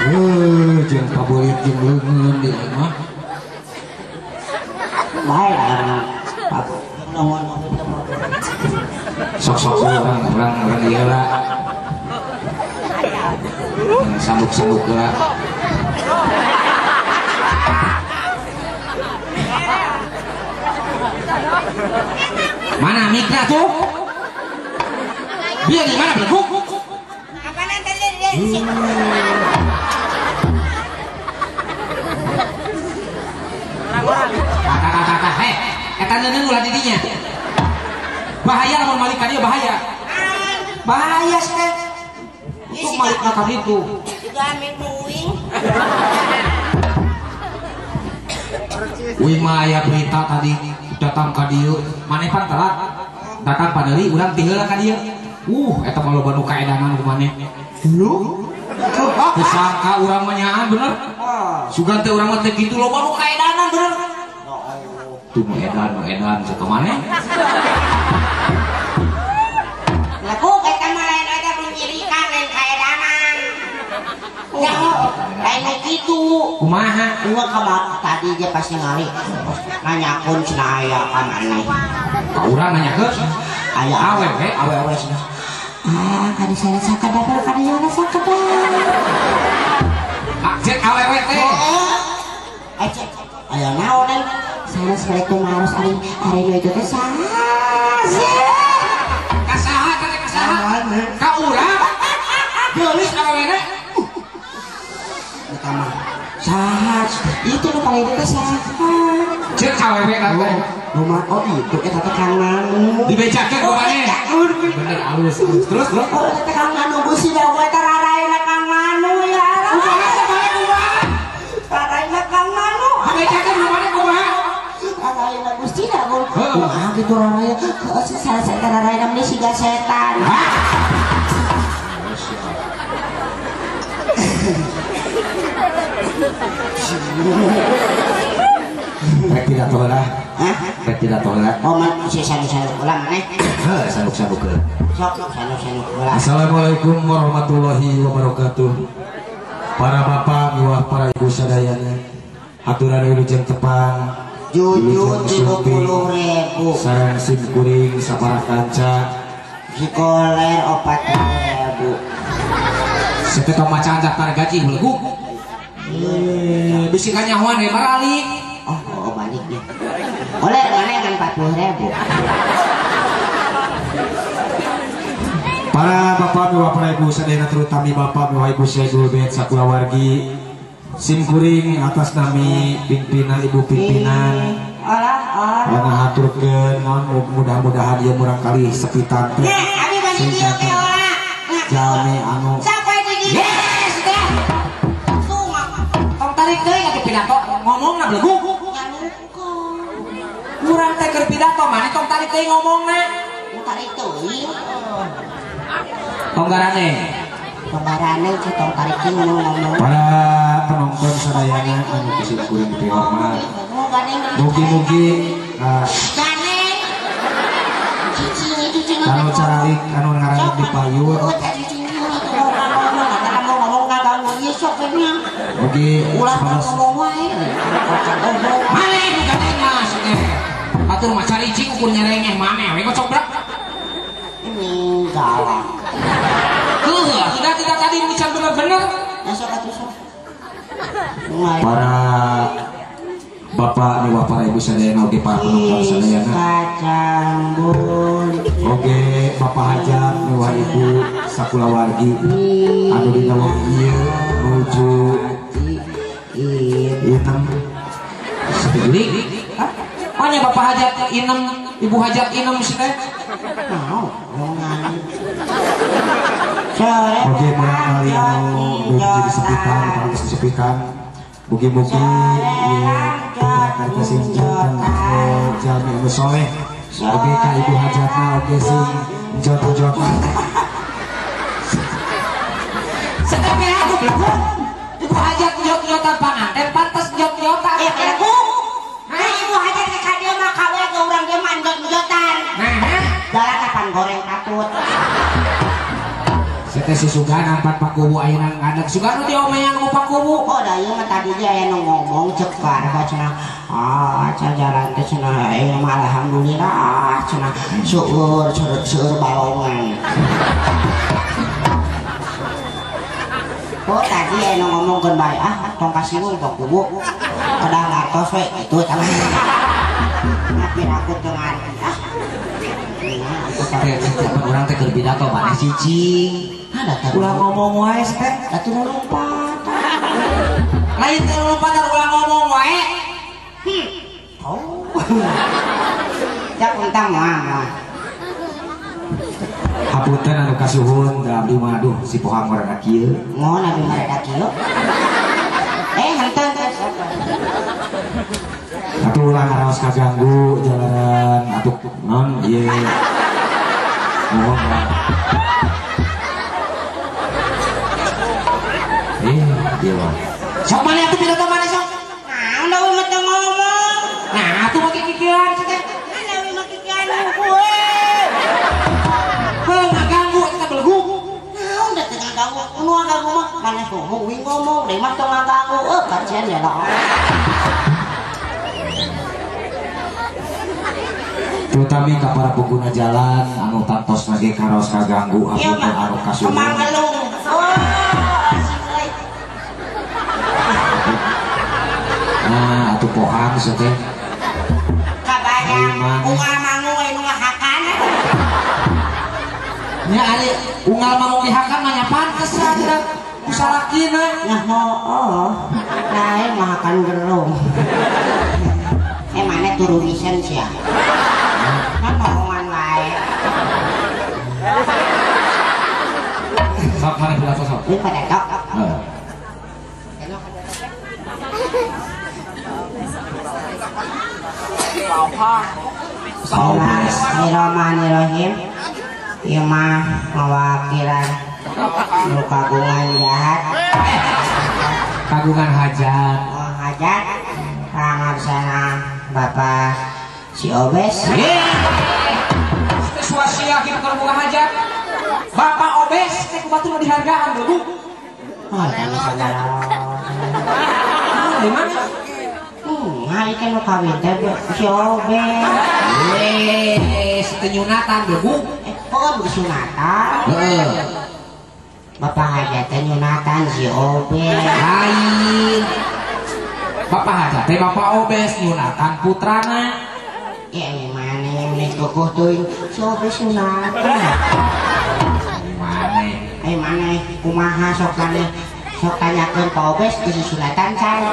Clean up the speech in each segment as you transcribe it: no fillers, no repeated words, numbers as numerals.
Jeung pabulit jeung leungeun di mah. Bae lah. Sok-sok urang ieu lah. Sambuk-sambuk lah. Mana mitra tuh? Biar di mana beleguk? Apa nanti dia? Kata-kata, hei, eta neuneu ulah didinya. Bahaya lamun malik ka dieu bahaya. Bahaya sih. Untuk malik ka ditu. Diambil uing. Uing mah aya berita tadi datang ka dieu, maneh pan telat. Datang padeuli urang ti heula ka dieu. Eta mah loba nu kaedanan ku maneh. Lho, disangka urang mah nyaan bener. Sugan teh urang mah teh kitu loba nu kaedanan bener. Tuh nu edan ka maneh. Laku eta mah lain eta pencirikan lain kaedanan. Ya, lain kitu. Kumaha? Uang ka tadi dia pasti ngali. Nanyakeun cenah aya ka maneh. Ka urang nanyakeun? Aya awewe, awewe cenah. Ah, kadi saya sakadar, kadi saya sakadar. Ah, cek awewe teh. Heeh. Cek. Aya naon deui? Sanes balik kumaha ari ari nu itu teh saha? Ka saha teh ka saha? Ka urang. Geulis awewena. Eta mah saha? Itu nu paling teh saha? Cek awewe teh. Rumah oh itu eta teh Kang Nanu. Dibejakeun ku maneh. Bener alus. Terus terus. Oh eta teh Kang Nanu gusti da eta raraina Kang Nanu ya. Kumaha teh maneh kumaha? Raraina Kang Nanu. Dibejakeun ku maneh kumaha? Raraina gusti da kumaha kitu raraya. Heeh salah eta raraina meni siga setan. Rek pidato heula. Hah? Rek pidato heula. Oh, man si sanu-sanu heula maneh. Heuh, sanu-sanu heula. Sok sanu-sanu heula. Assalamualaikum warahmatullahi wabarakatuh. Para bapak, miwah para ibu sadayana. Haturan wilujeng tepang. Jujur 30.000. Sareng sim kuring sapara kanca. Si koler 40.000. Sakitu tong macaan daftar gaji beleguk. Bisi kanyahoan we baralik. Oh, baliknya. Oleh mana kan 40.000. Para bapak, miwah para ibu sadayana terutami bapak, miwah ibu sadayana bet sakulawargi sim kuring atas nami pimpinan ibu pimpinan. Alah, haturkeun naon mudah-mudahan ieu murang kali sepitan teh. Abi bani dieu teh ora. Jalmi anu. Sampai di dieu. Yes, teh. Tong tarik deui ka pidato ngomongna beleguk. Urang teh keur pidato maneh tong tarik deui ngomongna. Tarik deui. Tong garane. Tong garane tong tarik deui ngomong. Para penonton sadayana anu ku kuring dihormat. Mugi-mugi anu caralik anu ngaranna di payun. Mugi ulah ngomong wae. Maneh nu gandeng mah teh. Batur mah caricing ukur nyerengeh maneh we ngocok brak. Ini galak. Heuh, sudah tidak tadi bicara bener-bener. Masuk atuh sok. Para bapak miwah para ibu sadayana oge para penonton sadayana. Kacang bulit. Oge bapak hajat miwah ibu sakulawargi anu dina wengi ieu nuju inem sedelik. Mana bapak hajat inem, ibu hajat inem sih teh? Mau, ngan. Oke, murang kali anu nuju disepikan, pantes disepikan. Mugi-mugi ieu karta sing janten jalmi anu soleh. Oge ka ibu hajatna oge sing jot-jotan. Setepi aku beleguk. Ibu hajat jot-jotan panganten pantes jot-jotan. Ya beleguk. Nah, ibu hajat ke ka dieu mah kawe ke urang dieu mah jot-jotan. Nah, jalan kapan goreng katut. Sete teh susuganan pan Pak Kuwu ayeuna ngadeg sugan nu diomean ku Pak Kuwu. Oh da ieu mah tadi ge aya nu ngomong cek warga cenah. Ah jalan teh cenah ieu mah alhamdulillah cenah seueur seueur balongan. Oh tadi aya nu ngomongkeun bae ah tong kasinggung Pak Kuwu. Kedah ngartos we kitu tah. Tapi aku teu ngarti ah. Urang teh keur pidato maneh cicing. Ulah ngomong wae teh, atuh nu lompat. Lain teh lompat ulah ngomong wae. Oh. Cak untang mah. Hapunten anu kasuhun da abdi mah aduh si pohang rada kieu. Mohon abdi mah rada kieu. Henteu teh. Atuh ulah ngaraos kaganggu jalanan atuh non ieu. Mohon ieu mah. Sok maneh atuh pidato maneh sok. Naon da mah teu ngomong. Nah atuh make kikieuan teh. Nah da mah kikieuan we. Heuh ngaganggu eta belegug. Naon da teu ngaganggu? Nu ngaganggu mah maneh ngomong wing ngomong deui mah teu ngaganggu. Kacian ya lah. Terutama ka para pengguna jalan anu tantos lagi karaos kaganggu hapunten anu kasuhun. Nah, atuh pohang sia teh. Kabayang unggal mangung anu ngahakan. Nya ari unggal mangung dihakan mah nya pantes cenah ku salakina. Nah, heuh. Lain ngahakan gerung. Maneh turu isen sia. Kan bohongan wae. Sok maneh pidato sok. Ini pada tok. Heeh. Bismillahirrahmanirrahim. Ieu mah ngawakilan nu kagungan jahat. Kagungan hajat. Oh, hajat. Pangarsana Bapak si Obes. Suasia kitu keur boga hajat. Bapak Obes teh ku batur dihargaan deui. Oh, tanya sagala. Ah, di mana? Nah, ieu nu kawin teh si Obes. Teu nyunatan deui. Oh, disunatan. Heeh. Bapak hajat teh nyunatan si Obes. Lain. Bapak hajat teh Bapak Obes nyunatan putrana. Ya maneh meni kokoh teuing si Obes sunatan. Maneh. Maneh kumaha sok maneh sok tanyakeun ka Obes geus sunatan can.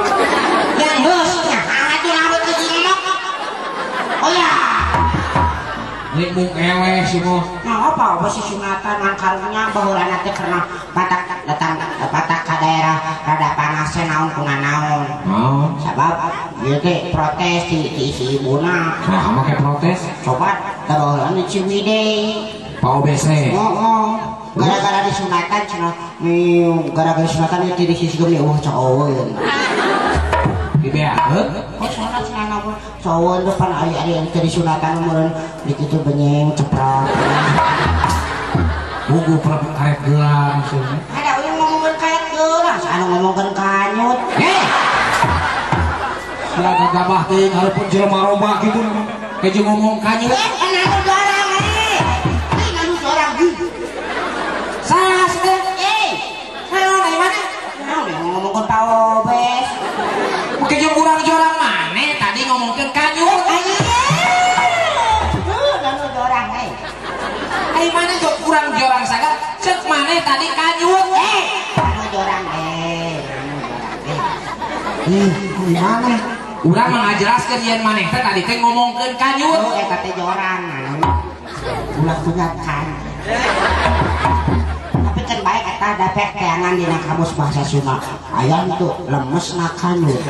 Ya geus. Nah, atuh rambut geus ngomong. Oh ya. Ini mung eleh sih mah. Nah, apa Obes sunatan ngan karunya baheulana teh pernah batak datang batak ka daerah rada panas naon kuna naon. Naon? Sabab ieu teh protes di si ibuna. Nah, make protes? Coba da baheulana di Ciwidey. Pak Obes teh. Heeh. Gara-gara disunatan cenah, gara-gara disunatan ieu di sisi geus eueuh caoweun. Dibeakeun? Oh, soalna cenah mah caoweun teh pan ari-ari teh disunatan meureun dikitu benyeng ceprak. Buku karet gelang maksudnya. Ada urang ngomongkeun karet gelang, anu ngomongkeun kanyut. Heh. Sia gagabah teuing hareupeun jelema loba kitu. Keju ngomong kanyut. Anu jorang eh. Anu jorang. Salah teh. Naon ari mana? Naon ngomongkeun Pak Obes. Keju urang jorang maneh tadi ngomongkeun kanyut. Anu jorang eh. Ai mana jok kurang jorang sagar cek maneh tadi kanyut. Anu jorang anu jorang Mana? Urang mah ngajelaskeun yen maneh teh tadi teh ngomongkeun kanyut. Oh, eta teh jorang anu. Ulah sunatan. Tapi kan baik eta dapet teangan dina kamus bahasa Sunda. Aya tuh lemesna kanyut.